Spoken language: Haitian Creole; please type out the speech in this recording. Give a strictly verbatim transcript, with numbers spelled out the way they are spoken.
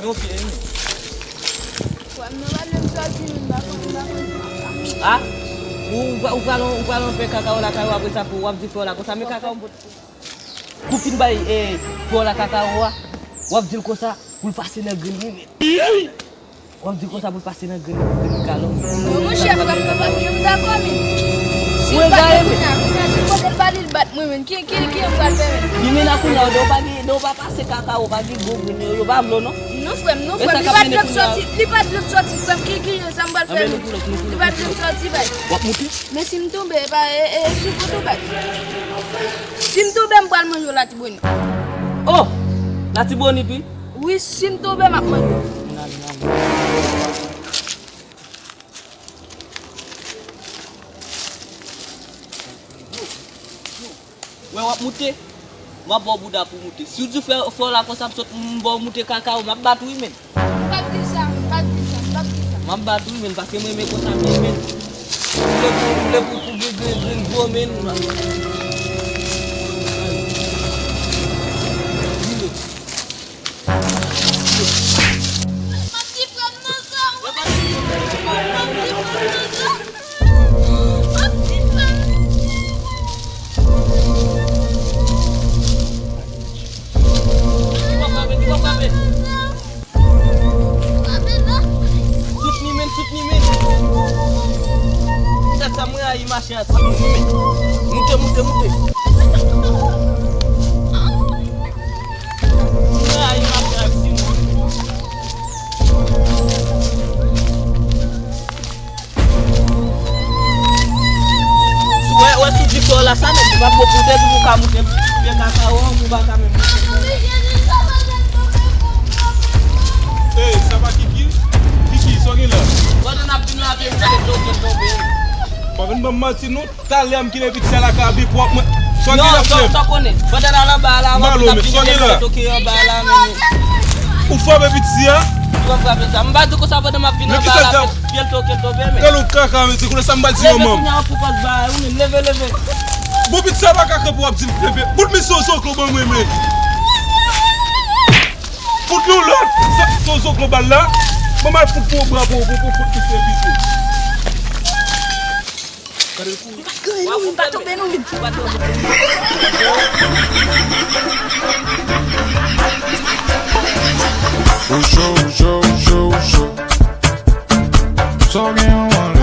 Frè m, nou pa lè m sòti, m pa konn, m pa konn. A? Ou, ou, ou pral, ou pral anpè kakawo lakay ou, apre sa pou w ap di frè w la konsa, men kakawo m pot. Pou fin bay, e, frè w la kakawo a, w ap di l konsa, pou l pase nan grenn li menm. W ap di l konsa pou l pase nan grenn, grenn galon. Non, monchè, frè m, nou pa janm dakò, men. Si l bat mwen kounye a, kounye a, si kote l pa li, l bat mwen, men. Ki, ki, ki, m pral fè, men? Li men la kounye a, ou pa gen, ou pa pase kakawo, pa gen gwo grenn yo, yo pa vle w, non? Non, frè m, non, frè m, li pa t vle m sòti, li pa t vle m sòti, frè m, ki, ki, sa m pral fè, men? Li pa t vle m sòti, bay. W ap moute? Men si m tonbe, e pa, e, e, sou kote w bay. Si m tonbe, m pral manje w Latibonit. Oh! Latibonit, wi? Wi, si m tonbe, m ap manje w. Wè, w ap moute? M ap ba w bouda pou w moute. Si w di frè, frè w la konsa, m sot, m ba w moute kakawo, m ap bat ou, wi, men. M p ap di sa, m p ap di sa, m p ap di sa. M ap bat ou, men, paske mwen renmen konsa, men, men. M vle pou, m vle pou, pou gen, gen, gen gwo, men. Ki bò frape, ki bò frape? Soutni men, soutni men. Gad sa mwen rayi mache a ti moun wi men. Moute, moute, moute. Mwen rayi mache a ti moun. Wè, wè, sou di kò la, sa nèg li pa t bon pou tèt ou, ou ka moute pye kakawo an, ou pa ka menm moute. Ey, sa pa Kiki? Kiki, sa w gen la? Pandan n ap vin la, vye moute tonbe, tonbe. Pa vin ban m manti, non. Talè m kite pitit sa lakay a, byen pwòp mwen. Sa w gen la, frè m? Sa w konnen. Pandan n al anba a la, w ap vin ap vin toke anba a la, men. Ou frape pitit sa? Ou frape sa. M pa di konsa pandan m ap vin anba a la, pye l toke tonbe, men. Gade yon kaka, men se kounye sa m pral di manman m. Leve kounye a pou pòs ba a, wi, men. Leve, leve. Bon, pitit sa pa ka kanpe, w ap di l leve. Bout men se yon zoklo ban mwen, men. Fout yon lòt. Sa, se yon zoklo bal la. Manman fout pou yon bra pou, pou, pou fout pitit sa pise. Gade l kouri. M pa t gen anyen, non, m pa tonbe, non, men. Ou cho, ou cho, ou cho, ou cho. Sa w gen yon